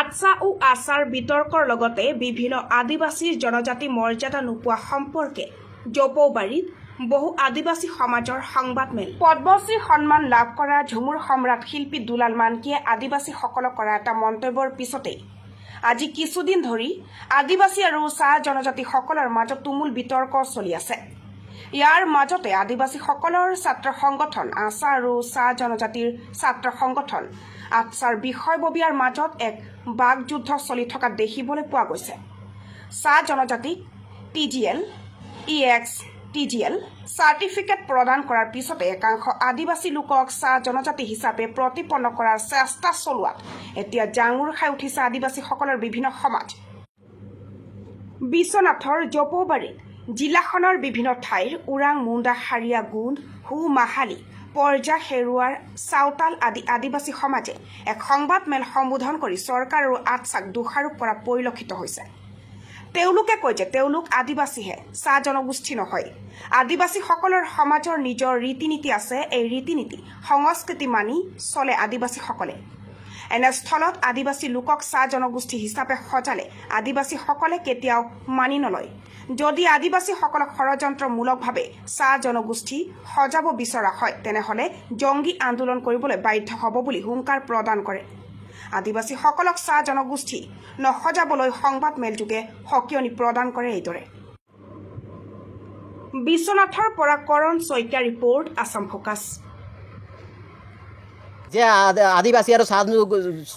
আটছা ও আছাৰ বিতৰ্কৰ লগতে বিভিন্ন আদিবাসীৰ জনজাতি মৰ্যাদা নোপোৱা সম্পৰ্কে জপৌবাৰীত বহু আদিবাসী সমাজৰ সংবাদমেল। পদ্মশ্ৰী সন্মান লাভ কৰা ঝুমুৰ সম্ৰাট শিল্পী দুলাল মানকীয়ে আদিবাসীসকলক কৰা এটা মন্তব্যৰ পিছতেই আজি কিছুদিন ধৰি আদিবাসী আৰু চাহ জনজাতিসকলৰ মাজত তুমুল বিতৰ্ক চলি আছে। ইয়াৰ মাজতে আদিবাসীসকলৰ ছাত্ৰ সংগঠন আছা আৰু চাহ জনজাতিৰ ছাত্ৰ সংগঠন আটছাৰ বিষয়ববীয়াৰ মাজত এক বাকযুদ্ধ চলি থকা দেখিবলৈ পোৱা গৈছে। চাহ জনজাতিক টিজিএল, ইএক্স টিজিএল চাৰ্টিফিকেট প্ৰদান কৰাৰ পিছতে একাংশ আদিবাসী লোকক চাহ জনজাতি হিচাপে প্ৰতিপন্ন কৰাৰ চেষ্টা চলোৱাত এতিয়া জাঙুৰ খাই উঠিছে আদিবাসীসকলৰ বিভিন্ন সমাজ। বিশ্বনাথৰ জপৌবাৰীত জিলাখনৰ বিভিন্ন ঠাইৰ ওৰাং, মুণ্ডা, হাৰিয়া, গোণ্ড, হু, মাহালী, পৰ্জা, খেৰুৱাৰ, চাওতাল আদি আদিবাসী সমাজে এক সংবাদমেল সম্বোধন কৰি চৰকাৰ আৰু আটছাক দোষাৰোপ কৰা পৰিলক্ষিত হৈছে। তেওঁলোকে কয় যে তেওঁলোক আদিবাসীহে, চাহ জনগোষ্ঠী নহয়। আদিবাসীসকলৰ সমাজৰ নিজৰ ৰীতি নীতি আছে। এই ৰীতি নীতি, সংস্কৃতি মানি চলে আদিবাসীসকলে। এনেস্থলত আদিবাসী লোকক চাহ জনগোষ্ঠী হিচাপে সজালে আদিবাসীসকলে কেতিয়াও মানি নলয়। যদি আদিবাসীসকলক ষড়যন্ত্ৰমূলকভাৱে চাহ জনগোষ্ঠী সজাব বিচৰা হয়, তেনেহ'লে জংগী আন্দোলন কৰিবলৈ বাধ্য হ'ব বুলি হুংকাৰ প্ৰদান কৰে। আদিবাসীসকলক চাহ জনগোষ্ঠী নসজাবলৈ সংবাদমেলযোগে সকিয়নি প্ৰদান কৰে এইদৰে। বিশ্বনাথৰ পৰা কৰণ শইকীয়া ৰিপৰ্ট, আছাম ফ'কাছ। যে আদিবাসী আৰু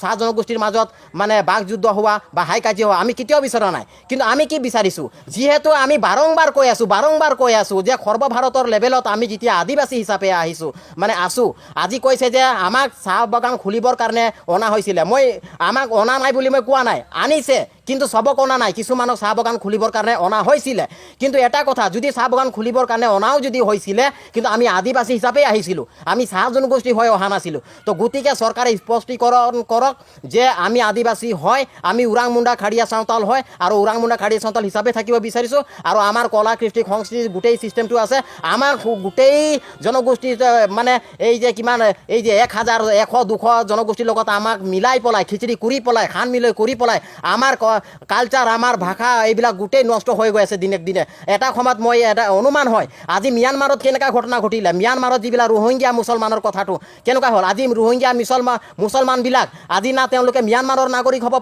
চাহ জনগোষ্ঠীৰ মাজত মানে বাকযুদ্ধ হোৱা বা হাই কাজিয়া হোৱা আমি কেতিয়াও বিচৰা নাই। কিন্তু আমি কি বিচাৰিছোঁ, যিহেতু আমি বাৰম্বাৰ কৈ আছোঁ, বাৰম্বাৰ কৈ আছোঁ যে সৰ্বভাৰতৰ লেভেলত আমি যেতিয়া আদিবাসী হিচাপে আহিছোঁ, মানে আছোঁ, আজি কৈছে যে আমাক চাহ বাগান খুলিবৰ কাৰণে অনা হৈছিলে। মই আমাক অনা নাই বুলি মই কোৱা নাই, আনিছে, কিন্তু চবক অনা নাই। কিছুমানক চাহ বাগান খুলিবৰ কাৰণে অনা হৈছিলে। কিন্তু এটা কথা, যদি চাহ বাগান খুলিবৰ কাৰণে অনাও যদি হৈছিলে, কিন্তু আমি আদিবাসী হিচাপেই আহিছিলোঁ, আমি চাহ জনগোষ্ঠী হৈ অহা নাছিলোঁ। তো গতিকে চৰকাৰে স্পষ্টীকৰণ কৰক যে আমি আদিবাসী হয়, আমি ওৰাং, মুণ্ডা, খাড়িয়া, চাওতাল হয় আৰু ওৰাং, মুণ্ডা, খাড়িয়া, চাওতাল হিচাপে থাকিব বিচাৰিছোঁ। আৰু আমাৰ কলা কৃষ্টি সংস্কৃতি গোটেই চিষ্টেমটো আছে। আমাৰ গোটেই জনগোষ্ঠী মানে এই যে কিমান, এই যে 1100, 200 জনগোষ্ঠীৰ লগত আমাক মিলাই পেলাই, খিচিৰি কৰি পেলাই, খান মিলৈ কৰি পেলাই আমাৰ কালচাৰ, আমাৰ ভাষা এইবিলাক গোটেই নষ্ট হৈ গৈ আছে দিনে দিনে। এটা সময়ত মই এটা অনুমান হয়, আজি ম্যানমাৰত কেনেকুৱা ঘটনা ঘটিলে, ম্যানমাৰত যিবিলাক ৰোহিংগীয়া মুছলমানৰ কথাটো কেনেকুৱা হ'ল, আজি ৰোহিংগীয়া মুছলমানবিলাক আজি না তেওঁলোকে ম্যানমাৰৰ নাগৰিক হ'ব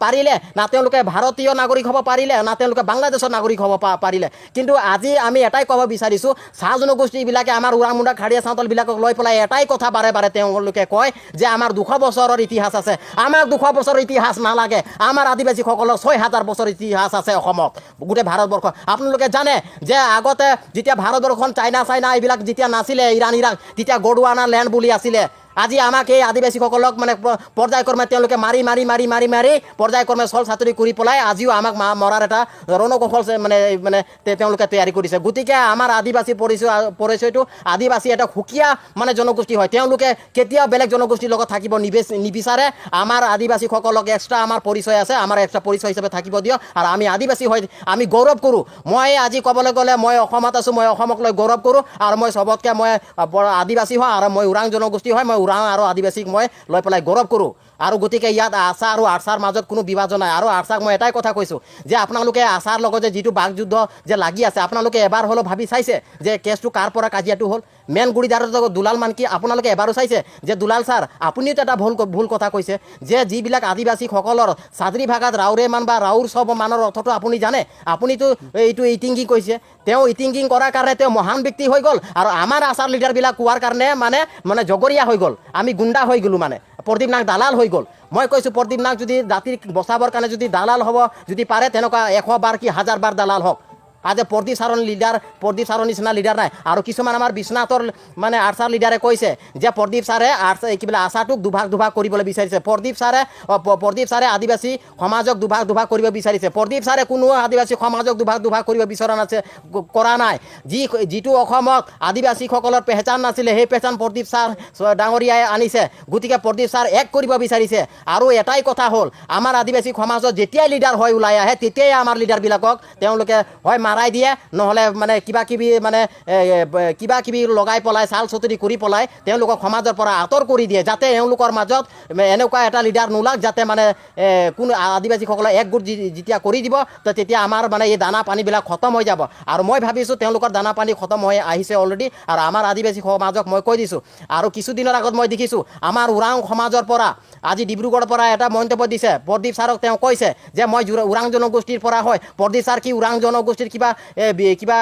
পাৰিলে, না তেওঁলোকে ভাৰতীয় নাগৰিক হ'ব পাৰিলে, না তেওঁলোকে বাংলাদেশৰ নাগৰিক হ'ব পাৰিলে। কিন্তু আজি আমি এটাই ক'ব বিচাৰিছোঁ, চাহ জনগোষ্ঠীবিলাকে আমাৰ ওৰাং, মুণ্ডা, খাড়িয়া, চাওতালবিলাকক লৈ পেলাই এটাই কথা বাৰে বাৰে তেওঁলোকে কয় যে আমাৰ 200 বছৰৰ ইতিহাস আছে। আমাক 200 বছৰৰ ইতিহাস নালাগে। আমাৰ আদিবাসীসকলৰ 6000 বছৰ ইতিহাস আছে অসমত, গোটেই ভাৰতবৰ্ষ। আপোনালোকে জানে যে আগতে যেতিয়া ভাৰতবৰ্ষখন চাইনা চাইনা এইবিলাক যেতিয়া নাছিলে, ইৰাণ ইৰাক, তেতিয়া গডৱানা লেণ্ড বুলি আছিলে। আজি আমাক এই আদিবাসীসকলক মানে পৰ্যায়ক্ৰমে তেওঁলোকে মাৰি মাৰি মাৰি মাৰি মাৰি পৰ্যায়ক্ৰমে চল চাতুৰি কৰি পেলাই আজিও আমাক মৰাৰ এটা ৰণকৌশল মানে মানে তেওঁলোকে তৈয়াৰী কৰিছে। গতিকে আমাৰ আদিবাসী পৰিচয়টো, আদিবাসী এটা সুকীয়া মানে জনগোষ্ঠী হয়। তেওঁলোকে কেতিয়াও বেলেগ জনগোষ্ঠীৰ লগত থাকিব নিবিচাৰে। আমাৰ আদিবাসীসকলক এক্সট্ৰা আমাৰ পৰিচয় আছে, আমাৰ এক্সট্ৰা পৰিচয় হিচাপে থাকিব দিয়ক। আৰু আমি আদিবাসী হৈ আমি গৌৰৱ কৰোঁ। মই আজি ক'বলৈ গ'লে মই অসমত আছোঁ, মই অসমক লৈ গৌৰৱ কৰোঁ। আৰু মই চবতকৈ মই বৰ আদিবাসী হয় আৰু মই ওৰাং জনগোষ্ঠী হয়, মই ওৰাং আৰু আদিবাসীক মই লৈ পেলাই গৌৰৱ কৰোঁ। আৰু গতিকে ইয়াত আছা আৰু আৰচাৰ মাজত কোনো বিভাজন নাই। আৰু আৰচাক মই এটাই কথা কৈছোঁ যে আপোনালোকে আছাৰ লগত যে যিটো বাকযুদ্ধ যে লাগি আছে, আপোনালোকে এবাৰ হ'লেও ভাবি চাইছে যে কেছটো কাৰ পৰা কাজিয়াটো হ'ল? মেইন গুৰিদাৰৰ দুলাল মানকি, আপোনালোকে এবাৰো চাইছে যে দুলাল ছাৰ, আপুনিওতো এটা ভুল কথা কৈছে যে যিবিলাক আদিবাসীসকলৰ চাদৰী ভাষাত ৰাউৰে মান বা ৰাউৰ চব মানৰ অৰ্থটো আপুনি জানে। আপুনিতো এইটো ইটিংগিং কৈছে। তেওঁ ইটিংগিং কৰাৰ কাৰণে তেওঁ মহান ব্যক্তি হৈ গ'ল আৰু আমাৰ আছাৰ লিডাৰবিলাক কোৱাৰ কাৰণে মানে মানে জগৰীয়া হৈ গ'ল, আমি গুণ্ডা হৈ গ'লোঁ, মানে প্ৰদীপ নাগ দালাল হৈ গ'ল। মই কৈছোঁ, প্ৰদীপ নাগ যদি জাতিৰ বচাবৰ কাৰণে যদি দালাল হ'ব যদি পাৰে, তেনেকুৱা 100 বাৰ কি হাজাৰ বাৰ দালাল হওক। আজি প্ৰদীপ ছাৰৰ লিডাৰ, প্ৰদীপ ছাৰৰ নিচিনা লিডাৰ নাই। আৰু কিছুমান আমাৰ বিশ্বনাথৰ মানে আৰ্চাৰ লিডাৰে কৈছে যে প্ৰদীপ ছাৰে আৰ্চ কি বোলে আছাটোক দুভাগ দুভাগ কৰিবলৈ বিচাৰিছে। প্ৰদীপ ছাৰে আদিবাসী সমাজক দুভাগ দুভাগ কৰিব বিচাৰিছে। প্ৰদীপ ছাৰে কোনো আদিবাসী সমাজক দুভাগ দুভাগ কৰিব বিচৰা নাছে, কৰা নাই। যিটো অসমত আদিবাসীসকলৰ পেহচান নাছিলে, সেই পেহচান প্ৰদীপ ছাৰ ডাঙৰীয়াই আনিছে। গতিকে প্ৰদীপ ছাৰ এক কৰিব বিচাৰিছে। আৰু এটাই কথা হ'ল, আমাৰ আদিবাসী সমাজত যেতিয়াই লিডাৰ হৈ ওলাই আহে, তেতিয়াই আমাৰ লিডাৰবিলাকক তেওঁলোকে হয় মাৰাই দিয়ে, নহ'লে মানে কিবা কিবি মানে কিবা কিবি লগাই পেলাই চাল চতুৰি কৰি পেলাই তেওঁলোকক সমাজৰ পৰা আঁতৰ কৰি দিয়ে, যাতে এওঁলোকৰ মাজত এনেকুৱা এটা লিডাৰ নোলাওক, যাতে মানে কোনো আদিবাসীসকলে একগোট যেতিয়া কৰি দিব, তো তেতিয়া আমাৰ মানে এই দানা পানীবিলাক খতম হৈ যাব। আৰু মই ভাবিছোঁ তেওঁলোকৰ দানা পানী খতম হৈ আহিছে অলৰেডি। আৰু আমাৰ আদিবাসী সমাজক মই কৈ দিছোঁ, আৰু কিছুদিনৰ আগত মই দেখিছোঁ আমাৰ ওৰাং সমাজৰ পৰা আজি ডিব্ৰুগড়ৰ পৰা এটা মন্তব্য দিছে প্ৰদীপ ছাৰক। তেওঁ কৈছে যে মই ওৰাং জনগোষ্ঠীৰ পৰা হয়। প্ৰদীপ ছাৰ কি ওৰাং জনগোষ্ঠীৰ কিবা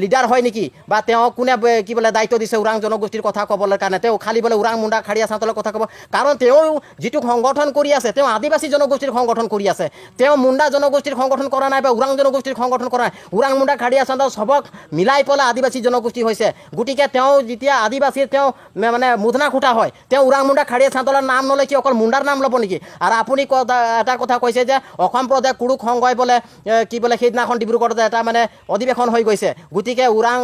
লিডাৰ হয় নেকি? বা তেওঁ কোনে কি বোলে দায়িত্ব দিছে ওৰাং জনগোষ্ঠীৰ কথা ক'বলৈ কাৰণে? তেওঁ খালি বোলে ওৰাং, মুণ্ডা, খাড়িয়া, চাওঁতালৰ কথা ক'ব। কাৰণ তেওঁ যিটো সংগঠন কৰি আছে, তেওঁ আদিবাসী জনগোষ্ঠীৰ সংগঠন কৰি আছে। তেওঁ মুণ্ডা জনগোষ্ঠীৰ সংগঠন কৰা নাই বা ওৰাং জনগোষ্ঠীৰ সংগঠন কৰা নাই। ওৰাং, মুণ্ডা, খাড়িয়া, চাওঁতাল চবক মিলাই পেলাই আদিবাসী জনগোষ্ঠী হৈছে। গতিকে তেওঁ যেতিয়া আদিবাসীৰ তেওঁ মানে মূধনা খুঁটা হয়, তেওঁ ওৰাং, মুণ্ডা, খাড়িয়া, চাওঁতালৰ নাম নলয় কি অকল মুণ্ডাৰ নাম ল'ব নেকি? আৰু আপুনি এটা কথা কৈছে যে অসম প্ৰদেশ কুৰুক সংঘই বোলে কি বোলে সেইদিনাখন ডিব্ৰুগড়ত এটা মানে অধিৱেশন হৈ গৈছে। গতিকে ওৰাং,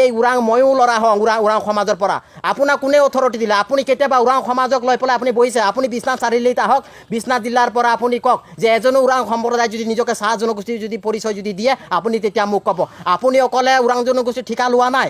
এই ওৰাং ময়ো ল'ৰা হওঁ ওৰাং সমাজৰ পৰা। আপোনাক কোনে অথৰিটি দিলে? আপুনি কেতিয়াবা ওৰাং সমাজক লৈ পেলাই আপুনি বহিছে? আপুনি বিশ্বনাথ চাৰিআলিত আহক, বিশ্বনাথ জিলাৰ পৰা আপুনি কওক যে এজনো ওৰাং সম্প্ৰদায় যদি নিজকে চাহ জনগোষ্ঠীৰ যদি পৰিচয় যদি দিয়ে, আপুনি তেতিয়া মোক ক'ব। আপুনি অকলে ওৰাং জনগোষ্ঠীৰ ঠিকা লোৱা নাই।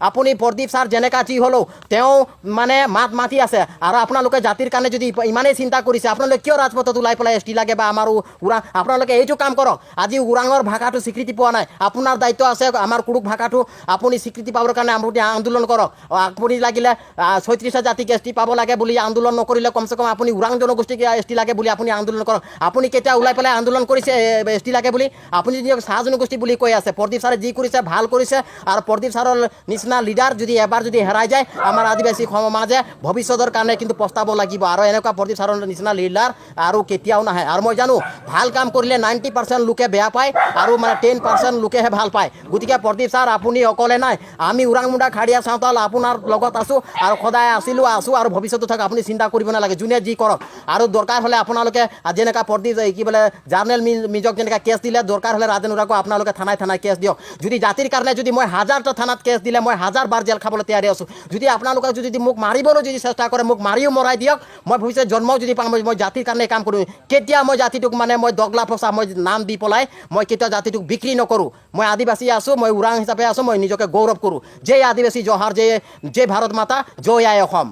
আপুনি প্ৰদীপ ছাৰ যেনেকা যি হ'লেও তেওঁ মানে মাত মাতি আছে। আৰু আপোনালোকে জাতিৰ কাৰণে যদি ইমানেই চিন্তা কৰিছে, আপোনালোকে কিয় ৰাজপথত ওলাই পেলাই এছ টি লাগে বা আমাৰ ওৰাং, আপোনালোকে এইটো কাম কৰক। আজি ওৰাঙৰ ভাষাটো স্বীকৃতি পোৱা নাই, আপোনাৰ দায়িত্ব আছে আমাৰ কুৰুক ভাষাটো আপুনি স্বীকৃতি পাবৰ কাৰণে আপুনি আন্দোলন কৰক। আপুনি লাগিলে 36টা জাতিক এছ টি পাব লাগে বুলি আন্দোলন নকৰিলে কমচে কম আপুনি ওৰাং জনগোষ্ঠীক এছ টি লাগে বুলি আপুনি আন্দোলন কৰক। আপুনি কেতিয়া ওলাই পেলাই আন্দোলন কৰিছে এছ টি লাগে বুলি? আপুনি যদি চাহ জনগোষ্ঠী বুলি কৈ আছে, প্ৰদীপ ছাৰে যি কৰিছে ভাল কৰিছে। আৰু প্ৰদীপ ছাৰৰ নিচিনা লিডাৰ যদি এবাৰ যদি হেৰাই যায়, আমাৰ আদিবাসী সমাজে ভৱিষ্যতৰ কাৰণে কিন্তু পস্তাব লাগিব। আৰু এনেকুৱা প্ৰদীপ ছাৰৰ নিচিনা লিডাৰ আৰু কেতিয়াও নাহে। আৰু মই জানো, ভাল কাম কৰিলে 90% লোকে বেয়া পায় আৰু মানে 10% লোকেহে ভাল পায়। গতিকে প্ৰদীপ ছাৰ, আপুনি অকলে নাই। আমি ওৰাং, মুণ্ডা, খাড়িয়া, চাওঁতাল আপোনাৰ লগত আছোঁ আৰু সদায় আছিলোঁ, আছোঁ আৰু ভৱিষ্যতো থাক। আপুনি চিন্তা কৰিব নালাগে, যোনে যি কৰক। আৰু দৰকাৰ হ'লে আপোনালোকে যেনেকুৱা প্ৰদীপ এই কি বোলে জাৰ্নেল মিজক যেনেকুৱা কেছ দিলে, দৰকাৰ হ'লে ৰাজেন ওৰাংকো আপোনালোকে থানাই থানাই কেছ দিয়ক। যদি জাতিৰ কাৰণে যদি মই হাজাৰটা থানাত কেছ দিলে, মই হাজাৰ বাৰ জেল খাবলৈ তৈয়াৰী আছোঁ। যদি আপোনালোকে যদি মোক মাৰিবলৈ যদি চেষ্টা কৰে, মোক মাৰিও মৰাই দিয়ক। মই ভৱিষ্যত জন্মও যদি পাম, মই জাতিৰ কাৰণে কাম কৰিম। কেতিয়া মই জাতিটোক মানে মই দগলা ফচা মই নাম দি পেলাই মই কেতিয়াও জাতিটোক বিক্ৰী নকৰোঁ। মই আদিবাসী আছোঁ, মই ওৰাং হিচাপে আছোঁ, মই নিজকে গৌৰৱ কৰোঁ। জয় আদিবাসী জহাৰ, জয় জয় ভাৰত মাতা, জয় আই অসম।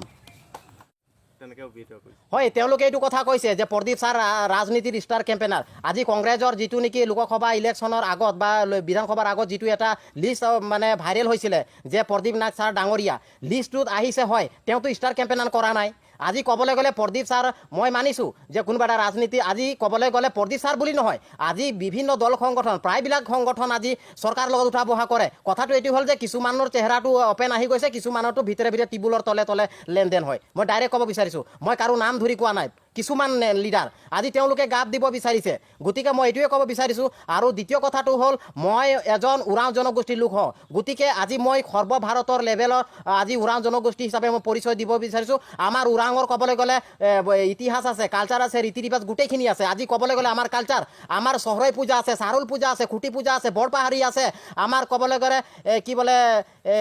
তেনেকৈ অভিহিত কৰিছে। হয়, তেওঁলোকে এইটো কথা কৈছে যে প্ৰদীপ ছাৰ ৰাজনীতিৰ ষ্টাৰ কেম্পেইনাৰ। আজি কংগ্ৰেছৰ যিটো নেকি লোকসভা ইলেকশ্যনৰ আগত বা বিধানসভাৰ আগত যিটো এটা লিষ্ট মানে ভাইৰেল হৈছিলে যে প্ৰদীপ নাথ ছাৰ ডাঙৰীয়া লিষ্টটোত আহিছে, হয়, তেওঁতো ষ্টাৰ কেম্পেইনাৰ কৰা নাই। আজি ক'বলৈ গ'লে প্ৰদীপ ছাৰ, মই মানিছোঁ যে কোনোবা এটা ৰাজনীতি, আজি ক'বলৈ গ'লে প্ৰদীপ ছাৰ বুলি নহয়, আজি বিভিন্ন দল সংগঠন, প্ৰায়বিলাক সংগঠন আজি চৰকাৰৰ লগত উঠা বহা কৰে। কথাটো এইটো হ'ল যে কিছুমানৰ চেহেৰাটো অপেন আহি গৈছে, কিছুমানৰতো ভিতৰে ভিতৰে টেবুলৰ তলে তলে লেনদেন হয়। মই ডাইৰেক্ট ক'ব বিচাৰিছোঁ, মই কাৰো নাম ধৰি কোৱা নাই। কিছুমান লিডাৰ আজি তেওঁলোকে গাপ দিব বিচাৰিছে। গতিকে মই এইটোৱে ক'ব বিচাৰিছোঁ। আৰু দ্বিতীয় কথাটো হ'ল, মই এজন ওৰাং জনগোষ্ঠীৰ লোক হওঁ। গতিকে আজি মই সৰ্বভাৰতৰ লেভেলত আজি ওৰাং জনগোষ্ঠী হিচাপে মই পৰিচয় দিব বিচাৰিছোঁ। আমাৰ ওৰাঙৰ ক'বলৈ গ'লে ইতিহাস আছে, কালচাৰ আছে, ৰীতি ৰিৱাজ গোটেইখিনি আছে। আজি ক'বলৈ গ'লে আমাৰ কালচাৰ, আমাৰ চহৰৈ পূজা আছে, চাৰুল পূজা আছে, খুটি পূজা আছে, বৰপাহাৰী আছে, আমাৰ ক'বলৈ গ'লে কি বোলে এ,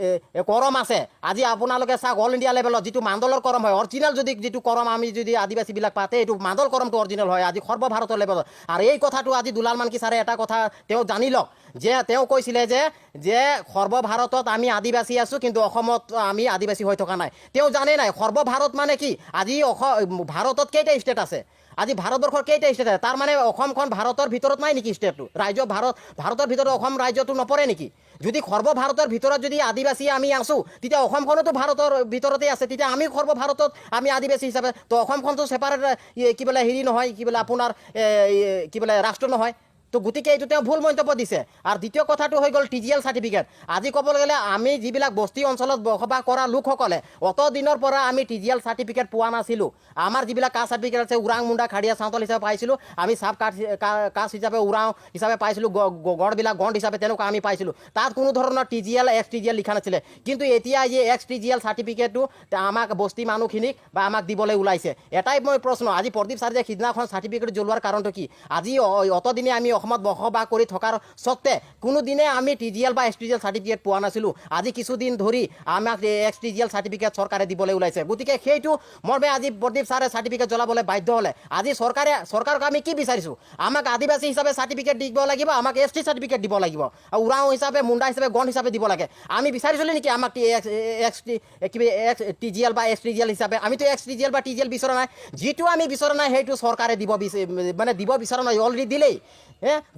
এ, এ, কৰম আছে। আজি আপোনালোকে চাওক, অল ইণ্ডিয়া লেভেলত যিটো মাণ্ডলৰ কৰম হয়, অৰিজিনেল যদি যিটো কৰম আমি যদি আদিবাসীবিলাক পাতে, এইটো মাণ্ডল কৰমটো অৰিজিনেল হয় আজি সৰ্বভাৰতৰ লেভেলত। আৰু এই কথাটো আজি দুলাল মানকি ছাৰে এটা কথা তেওঁ জানি লওক যে তেওঁ কৈছিলে যে সৰ্বভাৰতত আমি আদিবাসী আছোঁ, কিন্তু অসমত আমি আদিবাসী হৈ থকা নাই। তেওঁ জানে নাই সৰ্বভাৰত মানে কি? আজি ভাৰতত কেইটা ষ্টেট আছে? আজি ভাৰতবৰ্ষৰ কেইটা ষ্টেট আছে? তাৰ মানে অসমখন ভাৰতৰ ভিতৰত নাই নেকি? ষ্টেটটো ৰাজ্য ভাৰতৰ ভিতৰত অসম ৰাজ্যটো নপৰে নেকি? যদি সৰ্বভাৰতৰ ভিতৰত যদি আদিবাসী আমি আছোঁ, তেতিয়া অসমখনতো ভাৰতৰ ভিতৰতে আছে। তেতিয়া আমি সৰ্বভাৰতত আমি আদিবাসী হিচাপে তো অসমখনতো ছেপাৰেট কি বোলে হেৰি নহয়, কি বোলে আপোনাৰ কি বোলে ৰাষ্ট্ৰ নহয়। তো গতিকে এইটো তেওঁ ভুল মন্তব্য দিছে। আৰু দ্বিতীয় কথাটো হৈ গ'ল টিজিএল চাৰ্টিফিকেট। আজি ক'বলৈ গ'লে আমি যিবিলাক বস্তি অঞ্চলত বসবাস কৰা লোকসকলে অত দিনৰ পৰা আমি টিজিএল চাৰ্টিফিকেট পোৱা নাছিলোঁ। আমাৰ যিবিলাক কাষ্ট চাৰ্টিফিকেট আছে, ওৰাং, মুণ্ডা, খাড়িয়া, চাওঁতাল হিচাপে পাইছিলোঁ আমি, চাব কাষ্ট কাষ্ট হিচাপে ওৰাং হিচাপে পাইছিলোঁ, গড়বিলাক গণ্ড হিচাপে তেনেকুৱা আমি পাইছিলোঁ। তাত কোনো ধৰণৰ টিজিএল, এক্স টিজিএল লিখা নাছিলে। কিন্তু এতিয়া এই এক্স টিজিএল চাৰ্টিফিকেটটো আমাক বস্তি মানুহখিনিক বা আমাক দিবলৈ ওলাইছে। এটাই মই প্ৰশ্ন, আজি প্ৰদীপ ছাৰ যে সিদিনাখন চাৰ্টিফিকেট জ্বলোৱাৰ কাৰণটো কি? আজি অতদিনে আমি অসমত বসবাস কৰি থকাৰ স্বত্তে কোনোদিনে আমি টিজিএল বা এছ টিজিএল চাৰ্টিফিকেট পোৱা নাছিলোঁ। আজি কিছুদিন ধৰি আমাক এক্স টিজিএল চাৰ্টিফিকেট চৰকাৰে দিবলৈ ওলাইছে। গতিকে সেইটো মৰ্মে আজি প্ৰদীপ ছাৰে চাৰ্টিফিকেট জ্বলাবলৈ বাধ্য হ'লে। আজি চৰকাৰে, চৰকাৰক আমি কি বিচাৰিছোঁ? আমাক আদিবাসী হিচাপে চাৰ্টিফিকেট দিব লাগিব, আমাক এছ টি চাৰ্টিফিকেট দিব লাগিব আৰু উৰাও হিচাপে, মুণ্ডা হিচাপে, গণ্ড হিচাপে দিব লাগে। আমি বিচাৰিছিলোঁ নেকি আমাক টি এক্স এক্স টি কিবা এক্স টিজিএল বা এছ টিজিএল হিচাপে? আমিতো এক্স টিজিএল বা টিজিএল বিচৰা নাই। যিটো আমি বিচৰা নাই, সেইটো চৰকাৰে দিব মানে দিব বিচৰা নাই, অলৰেডি দিলেই।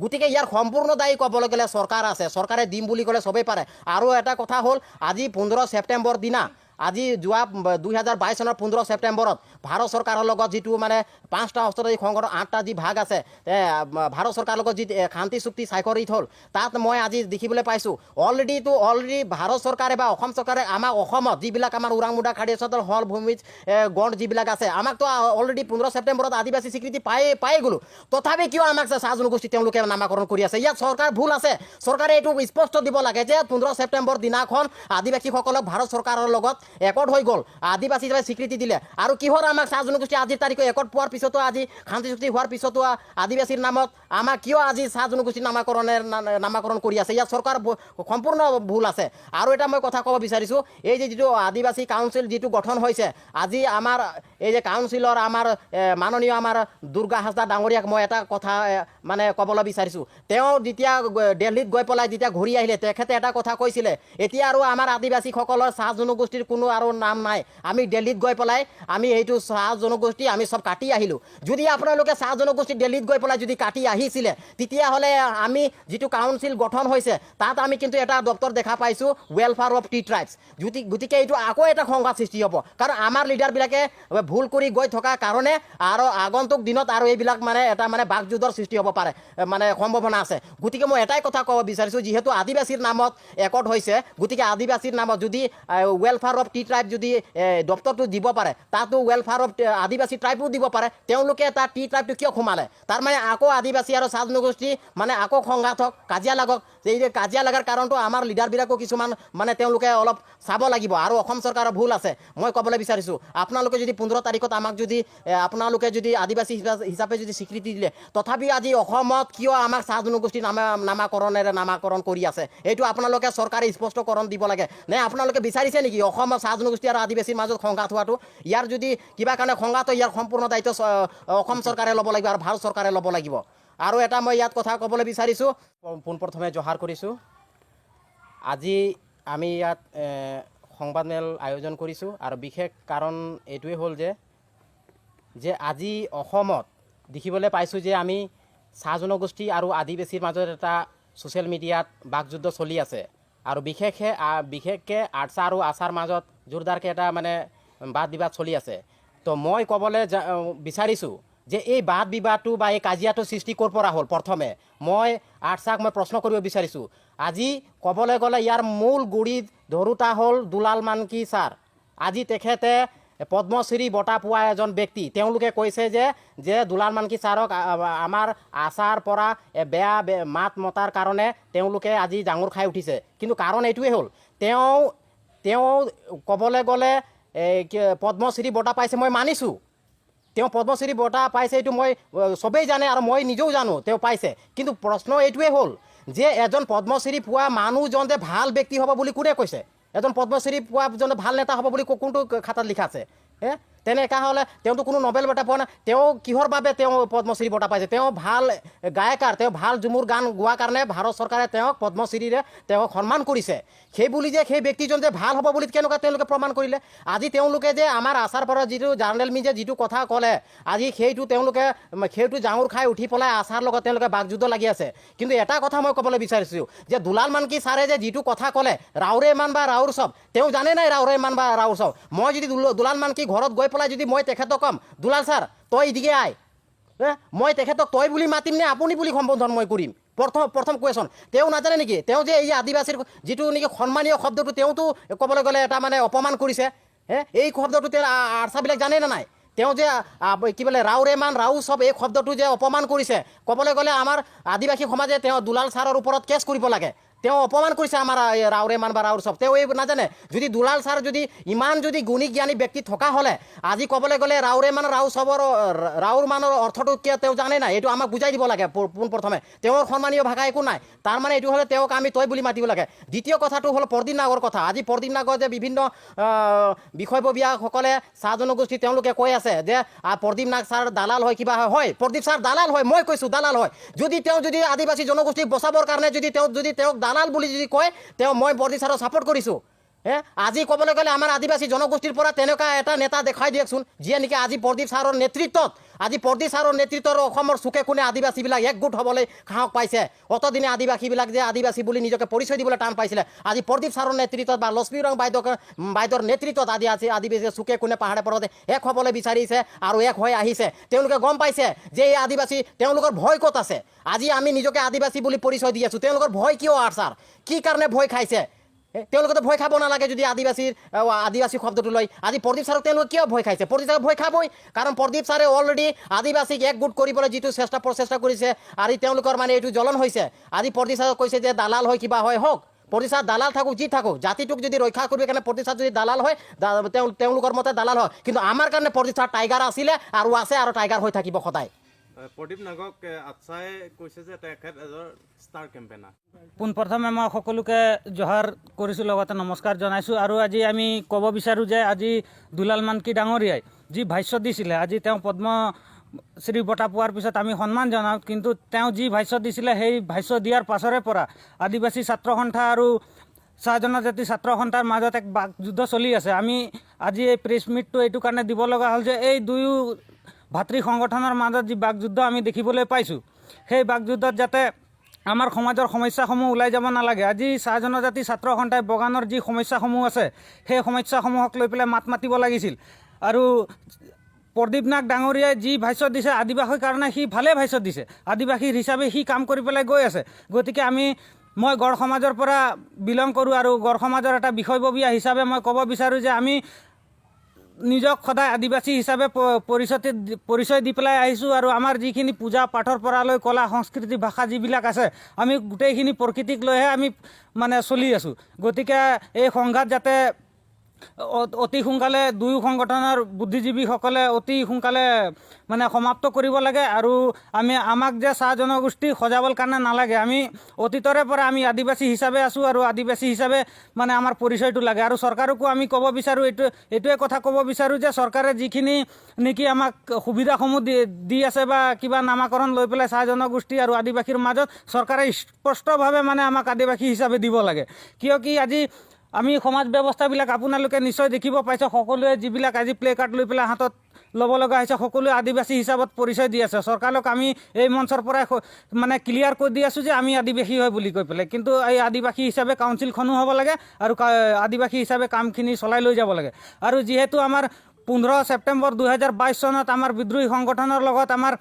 গতিকে ইয়াৰ সম্পূৰ্ণ দায়ী ক'বলৈ গ'লে চৰকাৰ আছে। চৰকাৰে দিম বুলি ক'লে চবেই পাৰে। আৰু এটা কথা হ'ল, আজি 15 ছেপ্টেম্বৰ দিনা, আজি যোৱা 2022 চনৰ 15 ছেপ্টেম্বৰত ভাৰত চৰকাৰৰ লগত যিটো মানে পাঁচটা অস্ত্ৰধাৰী সংগঠন, আঠটা যি ভাগ আছে, ভাৰত চৰকাৰৰ লগত যি শান্তি চুক্তি স্বাক্ষৰিত হ'ল, তাত মই আজি দেখিবলৈ পাইছোঁ, অলৰেডি ভাৰত চৰকাৰে বা অসম চৰকাৰে আমাক অসমত যিবিলাক আমাৰ ওৰাং, মুণ্ডা, খাড়ী, চদল, হল, ভূমিজ, গণ্ড যিবিলাক আছে, আমাকতো অলৰেডি 15 ছেপ্টেম্বৰত আদিবাসী স্বীকৃতি পায়ে গ'লোঁ। তথাপি কিয় আমাক চাহ জনগোষ্ঠী তেওঁলোকে নামাকৰণ কৰি আছে? ইয়াত চৰকাৰ ভুল আছে। চৰকাৰে এইটো স্পষ্ট দিব লাগে যে 15 ছেপ্টেম্বৰ দিনাখন আদিবাসীসকলক ভাৰত চৰকাৰৰ লগত একৰ্ড হৈ গ'ল, আদিবাসী হিচাপে স্বীকৃতি দিলে, আৰু কিহৰ আমাক চাহ জনগোষ্ঠী আজিৰ তাৰিখে একৰ্ড পোৱাৰ পিছতো, আজি শান্তি চুক্তি হোৱাৰ পিছতো আদিবাসীৰ নামত আমাক কিয় আজি চাহ জনগোষ্ঠী নামাকৰণ কৰি আছে? ইয়াত চৰকাৰ সম্পূৰ্ণ ভুল আছে। আৰু এটা মই কথা ক'ব বিচাৰিছোঁ, এই যে যিটো আদিবাসী কাউন্সিল যিটো গঠন হৈছে, আজি আমাৰ এই যে কাউন্সিলৰ আমাৰ মাননীয় আমাৰ দুৰ্গা হাজদা ডাঙৰীয়াক মই এটা কথা মানে ক'বলৈ বিচাৰিছোঁ। তেওঁ যেতিয়া দিল্লীত গৈ পেলাই যেতিয়া ঘূৰি আহিলে, তেখেতে এটা কথা কৈছিলে, এতিয়া আৰু আমাৰ আদিবাসীসকলৰ চাহ জনগোষ্ঠীৰ কোনো আৰু নাম নাই, আমি দিল্লীত গৈ পেলাই আমি এইটো চাহ জনগোষ্ঠী আমি চব কাটি আহিলোঁ। যদি আপোনালোকে চাহ জনগোষ্ঠী দিল্লীত গৈ পেলাই যদি কাটি আহিছিলে, তেতিয়াহ'লে আমি যিটো কাউন্সিল গঠন হৈছে, তাত আমি কিন্তু এটা দপ্তৰ দেখা পাইছোঁ, ৱেলফেয়াৰ অফ টি ট্ৰাইবছ। গতিকে এইটো আকৌ এটা সংঘাত সৃষ্টি হ'ব, কাৰণ আমাৰ লিডাৰবিলাকে ভুল কৰি গৈ থকাৰ কাৰণে আৰু আগন্তুক দিনত আৰু এইবিলাক মানে এটা মানে বাকযুদ্ধৰ সৃষ্টি হ'ব পাৰে, মানে সম্ভাৱনা আছে। গতিকে মই এটাই কথা ক'ব বিচাৰিছোঁ, যিহেতু আদিবাসীৰ নামত একৰ্ড হৈছে, গতিকে আদিবাসীৰ নামত যদি ৱেলফেয়াৰ অফ টি ট্ৰাইব যদি দপ্তৰটো দিব পাৰে, তাতো ৱেলফেয়াৰ অফ আদিবাসী ট্ৰাইবো দিব পাৰে। তেওঁলোকে তাত টি ট্ৰাইবটো কিয় সোমালে? তাৰমানে আকৌ আদিবাসী আৰু চাহ জনগোষ্ঠী মানে আকৌ সংঘাত হওক, কাজিয়া লাগক। এই যে কাজিয়া লগাৰ কাৰণটো আমাৰ লিডাৰবিলাকো কিছুমান মানে তেওঁলোকে অলপ চাব লাগিব আৰু অসম চৰকাৰৰ ভুল আছে। মই ক'বলৈ বিচাৰিছোঁ, আপোনালোকে যদি 15 তাৰিখত আমাক যদি আপোনালোকে যদি আদিবাসী হিচাপে যদি স্বীকৃতি দিলে, তথাপিও আজি অসমত কিয় আমাক চাহ জনগোষ্ঠী নামাকৰণেৰে নামাকৰণ কৰি আছে? এইটো আপোনালোকে চৰকাৰে স্পষ্টকৰণ দিব লাগে। নে আপোনালোকে বিচাৰিছে নেকি অসমত চাহ জনগোষ্ঠী আৰু আদিবাসীৰ মাজত সংঘাত হোৱাটো? ইয়াৰ যদি কিবা কাৰণে সংঘাত হয়, ইয়াৰ সম্পূৰ্ণ দায়িত্ব অসম চৰকাৰে ল'ব লাগিব আৰু ভাৰত চৰকাৰে ল'ব লাগিব। আৰু এটা মই ইয়াত কথা ক'বলৈ বিচাৰিছোঁ, পোনপ্ৰথমে জহাৰ কৰিছোঁ। আজি আমি ইয়াত সংবাদমেল আয়োজন কৰিছোঁ আৰু বিশেষ কাৰণ এইটোৱে হ'ল যে আজি অসমত দেখিবলৈ পাইছোঁ যে আমি চাহ জনগোষ্ঠী আৰু আদিবাসীৰ মাজত এটা ছ'চিয়েল মিডিয়াত বাকযুদ্ধ চলি আছে আৰু বিশেষকৈ আটছা আৰু আছাৰ মাজত জোৰদাৰকৈ এটা মানে বাদ বিবাদ চলি আছে। তো মই ক'বলৈ বিচাৰিছোঁ যে এই বাদ বিবাদটো বা এই কাজিয়াটো সৃষ্টি ক'ৰ পৰা হ'ল? প্ৰথমে মই আটছাক মই প্ৰশ্ন কৰিব বিচাৰিছোঁ। আজি ক'বলৈ গ'লে ইয়াৰ মূল গুৰি ধৰোঁতা হ'ল দুলাল মানকি ছাৰ। আজি তেখেতে পদ্মশ্ৰী বঁটা পোৱা এজন ব্যক্তি। তেওঁলোকে কৈছে যে দুলাল মানকি ছাৰক আমাৰ আছাৰ পৰা বেয়া মাত মতাৰ কাৰণে তেওঁলোকে আজি জাঙুৰ খাই উঠিছে। কিন্তু কাৰণ এইটোৱে হ'ল, তেওঁ তেওঁ ক'বলৈ গ'লে পদ্মশ্ৰী বঁটা পাইছে, মই মানিছোঁ। তেওঁ পদ্মশ্ৰী বঁটা পাইছে, এইটো মই চবেই জানে আৰু মই নিজেও জানো তেওঁ পাইছে। কিন্তু প্ৰশ্ন এইটোৱে হ'ল যে এজন পদ্মশ্ৰী পোৱা মানুহজন যে ভাল ব্যক্তি হ'ব বুলি কোনে কৈছে? এজন পদ্মশ্ৰী পোৱাজনে ভাল নেতা হ'ব বুলি কোনটো খাতাত লিখা আছে? হে, তেনেকুৱা হ'লে তেওঁতো কোনো নবেল বঁটা পোৱা নাই। তেওঁ কিহৰ বাবে তেওঁ পদ্মশ্ৰী বঁটা পাইছে? তেওঁ ভাল গায়কাৰ, তেওঁ ভাল ঝুমুৰ গান গোৱাৰ কাৰণে ভাৰত চৰকাৰে তেওঁক পদ্মশ্ৰীৰে তেওঁক সন্মান কৰিছে। সেই বুলি যে সেই ব্যক্তিজন যে ভাল হ'ব বুলি কেনেকুৱা তেওঁলোকে প্ৰমাণ কৰিলে? আজি তেওঁলোকে যে আমাৰ আছাৰ পৰা যিটো জাৰ্নেল মিজে যিটো কথা ক'লে, আজি সেইটো তেওঁলোকে সেইটো জাঙুৰ খাই উঠি পেলাই আছাৰ লগত তেওঁলোকে বাকযুদ্ধ লাগি আছে। কিন্তু এটা কথা মই ক'বলৈ বিচাৰিছোঁ যে দুলাল মানকি ছাৰে যে যিটো কথা ক'লে, ৰাউৰে মান বা ৰাউৰ চব, তেওঁ জানে নাই ৰাউৰে মান বা ৰাউৰ চব? মই যদি দুলাল মানকি ঘৰত গৈ পেলাই যদি মই তেখেতক ক'ম, "দুলাল ছাৰ, তই এদিকে আয়", মই তেখেতক তই বুলি মাতিম নে আপুনি বুলি সম্বোধন মই কৰিম? প্ৰথম প্ৰথম কুৱেশ্যন, তেওঁ নাজানে নেকি? তেওঁ যে এই আদিবাসীৰ যিটো নেকি সন্মানীয় শব্দটো তেওঁতো ক'বলৈ গ'লে এটা মানে অপমান কৰিছে। এই শব্দটো তেওঁ আৰচাবিলাক জানে নে নাই? তেওঁ যে কি বোলে ৰাউৰে মান ৰাউ চব, এই শব্দটো যে অপমান কৰিছে, ক'বলৈ গ'লে আমাৰ আদিবাসী সমাজে তেওঁ দুলাল ছাৰৰ ওপৰত কেছ কৰিব লাগে। তেওঁ অপমান কৰিছে আমাৰ এই ৰাওৰে মান বা ৰাওৰ চব। তেওঁ এই নাজানে। যদি দুলাল ছাৰ যদি ইমান যদি গুণী জ্ঞানী ব্যক্তি থকা হ'লে, আজি ক'বলৈ গ'লে ৰাওৰে মান ৰাও চবৰ ৰাওৰ মানৰ অৰ্থটো কিয় তেওঁ জানে নাই, এইটো আমাক বুজাই দিব লাগে পোনপ্ৰথমে। তেওঁৰ সন্মানীয় ভাষা একো নাই, তাৰমানে এইটো হ'লে তেওঁক আমি তই বুলি মাতিব লাগে। দ্বিতীয় কথাটো হ'ল প্ৰদীপ নাগৰ কথা। আজি প্ৰদীপ নাগৰ যে বিভিন্ন বিষয়ববীয়াসকলে চাহ জনগোষ্ঠী তেওঁলোকে কৈ আছে যে প্ৰদীপ নাগ ছাৰ দালাল হয়, কিবা হয়। হয়, প্ৰদীপ ছাৰ দালাল হয়, মই কৈছোঁ দালাল হয়। যদি তেওঁ যদি আদিবাসী জনগোষ্ঠীক বচাবৰ কাৰণে যদি তেওঁ যদি তেওঁক দালাল বুলি যদি কয়, তেওঁ মই প্ৰদীপ ছাৰক ছাপোৰ্ট কৰিছোঁ। হে আজি ক'বলৈ গ'লে আমাৰ আদিবাসী জনগোষ্ঠীৰ পৰা তেনেকুৱা এটা নেতা দেখুৱাই দিয়কচোন, যিয়ে নেকি আজি প্ৰদীপ ছাৰৰ নেতৃত্বত, আজি প্ৰদীপ ছাৰৰ নেতৃত্বৰ অসমৰ চুকে কোণে আদিবাসীবিলাক একগোট হ'বলৈ সাহস পাইছে। অতদিনে আদিবাসীবিলাক যে আদিবাসী বুলি নিজকে পৰিচয় দিবলৈ টান পাইছিলে, আজি প্ৰদীপ ছাৰৰ নেতৃত্বত বা লক্ষ্মী ৰং বাইদেউৰ নেতৃত্বত আজি আদিবাসী চুকে কোণে পাহাৰে পৰ্বতে এক হ'বলৈ বিচাৰিছে আৰু এক হৈ আহিছে। তেওঁলোকে গম পাইছে যে এই আদিবাসী, তেওঁলোকৰ ভয় ক'ত আছে। আজি আমি নিজকে আদিবাসী বুলি পৰিচয় দি আছোঁ, তেওঁলোকৰ ভয় কিয়? আৰু ছাৰ কি কাৰণে ভয় খাইছে? তেওঁলোকেতো ভয় খাব নালাগে যদি আদিবাসী শব্দটো লৈ। আজি প্ৰদীপ ছাৰক তেওঁলোকে কিয় ভয় খাইছে? প্ৰদীপ ছাৰক ভয় খাবই, কাৰণ প্ৰদীপ ছাৰে অলৰেডি আদিবাসীক একগোট কৰিবলৈ যিটো চেষ্টা প্ৰচেষ্টা কৰিছে, আজি তেওঁলোকৰ মানে এইটো জ্বলন হৈছে। আজি প্ৰদীপ ছাৰক কৈছে যে দালাল হয়, কিবা হয় হওক, প্ৰদীপ ছাৰ দালাল থাকক, যি থাকক, জাতিটোক যদি ৰক্ষা কৰিবৰ কাৰণে প্ৰদীপ ছাৰ যদি দালাল হয়, তেওঁলোকৰ মতে দালাল হয়, কিন্তু আমাৰ কাৰণে প্ৰদীপ ছাৰ টাইগাৰ আছিলে আৰু আছে আৰু টাইগাৰ হৈ থাকিব সদায়। প্ৰদীপ নাগক আটছাই কৈছে যে তেখেত এজন ষ্টাৰ কেম্পেইনাৰ। পোনপ্ৰথমে মই সকলোকে জহাৰ কৰিছোঁ, লগতে নমস্কাৰ জনাইছোঁ। আৰু আজি আমি ক'ব বিচাৰোঁ যে আজি দুলাল মানকি ডাঙৰীয়াই যি ভাষ্য দিছিলে, আজি তেওঁ পদ্মশ্ৰী বঁটা পোৱাৰ পিছত আমি সন্মান জনাওঁ, কিন্তু তেওঁ যি ভাষ্য দিছিলে, সেই ভাষ্য দিয়াৰ পাছৰে পৰা আদিবাসী ছাত্ৰ সন্থা আৰু চাহ জনজাতি ছাত্ৰ সন্থাৰ মাজত এক বাকযুদ্ধ চলি আছে। আমি আজি এই প্ৰেছ মিটটো এইটো কাৰণে দিব লগা হ'ল যে এই দুয়ো ভাতৃ সংগঠনৰ মাজত যি বাকযুদ্ধ আমি দেখিবলৈ পাইছোঁ, সেই বাকযুদ্ধত যাতে আমাৰ সমাজৰ সমস্যাসমূহ ওলাই যাব নালাগে। আজি চাহ জনজাতি ছাত্ৰ সন্থাই বগানৰ যি সমস্যাসমূহ আছে, সেই সমস্যাসমূহক লৈ পেলাই মাত মাতিব লাগিছিল। আৰু প্ৰদীপ নাগ ডাঙৰীয়াই যি ভাষ্য দিছে আদিবাসীৰ কাৰণে, সি ভালে ভাষ্য দিছে। আদিবাসীৰ হিচাপে সি কাম কৰি পেলাই গৈ আছে। গতিকে মই গড় সমাজৰ পৰা বিলং কৰোঁ আৰু গড় সমাজৰ এটা বিষয়ববীয়া হিচাপে মই ক'ব বিচাৰোঁ যে আমি নিজক সদায় আদিবাসী হিচাপে পৰিচয় দি পেলাই আহিছোঁ। আৰু আমাৰ যিখিনি পূজা পাঠৰ পৰা লৈ কলা সংস্কৃতি ভাষা যিবিলাক আছে, আমি গোটেইখিনি প্ৰকৃতিক লৈহে আমি মানে চলি আছোঁ। গতিকে এই সংঘাত যাতে অতি সোনকালে দুয়ো সংগঠনৰ বুদ্ধিজীৱীসকলে অতি সোনকালে মানে সমাপ্ত কৰিব লাগে। আৰু আমাক যে চাহ জনগোষ্ঠী সজাবৰ কাৰণে নালাগে। আমি অতীতৰে পৰা আমি আদিবাসী হিচাপে আছোঁ আৰু আদিবাসী হিচাপে মানে আমাৰ পৰিচয়টো লাগে। আৰু চৰকাৰকো আমি ক'ব বিচাৰোঁ, এইটোৱে কথা ক'ব বিচাৰোঁ যে চৰকাৰে যিখিনি নেকি আমাক সুবিধাসমূহ দি আছে বা কিবা নামাকৰণ লৈ পেলাই চাহ জনগোষ্ঠী আৰু আদিবাসীৰ মাজত চৰকাৰে স্পষ্টভাৱে মানে আমাক আদিবাসী হিচাপে দিব লাগে। কিয় কি আজি আমি সমাজ ব্যৱস্থাবিলাক আপোনালোকে নিশ্চয় দেখিব পাইছে। সকলোৱে যিবিলাক আজি প্লে কাৰ্ড লৈ পেলাই হাতত ল'ব লগা হৈছে, সকলোৱে আদিবাসী হিচাপত পৰিচয় দি আছে। চৰকাৰক আমি এই মঞ্চৰ পৰাই মানে ক্লিয়াৰ কৰি দি আছোঁ যে আমি আদিবাসী হয় বুলি কৈ পেলাই। কিন্তু এই আদিবাসী হিচাপে কাউন্সিলখনো হ'ব লাগে আৰু আদিবাসী হিচাপে কামখিনি চলাই লৈ যাব লাগে। আৰু যিহেতু আমাৰ 15 ছেপ্টেম্বৰ 2022 চনত আমাৰ বিদ্ৰোহী সংগঠনৰ লগত আমাৰ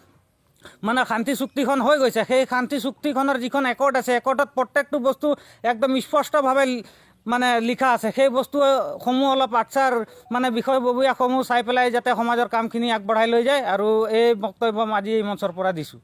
মানে শান্তি চুক্তিখন হৈ গৈছে, সেই শান্তি চুক্তিখনৰ যিখন একৰ্ড আছে, একৰ্ডত প্ৰত্যেকটো বস্তু একদম স্পষ্টভাৱে মানে লিখা আছে। সেই বস্তুসমূহ অলপ আটছাৰ মানে বিষয়ববীয়াসমূহ চাই পেলাই যাতে সমাজৰ কামখিনি আগবঢ়াই লৈ যায় আৰু এই বক্তব্য মই আজি এই মঞ্চৰ পৰা দিছোঁ।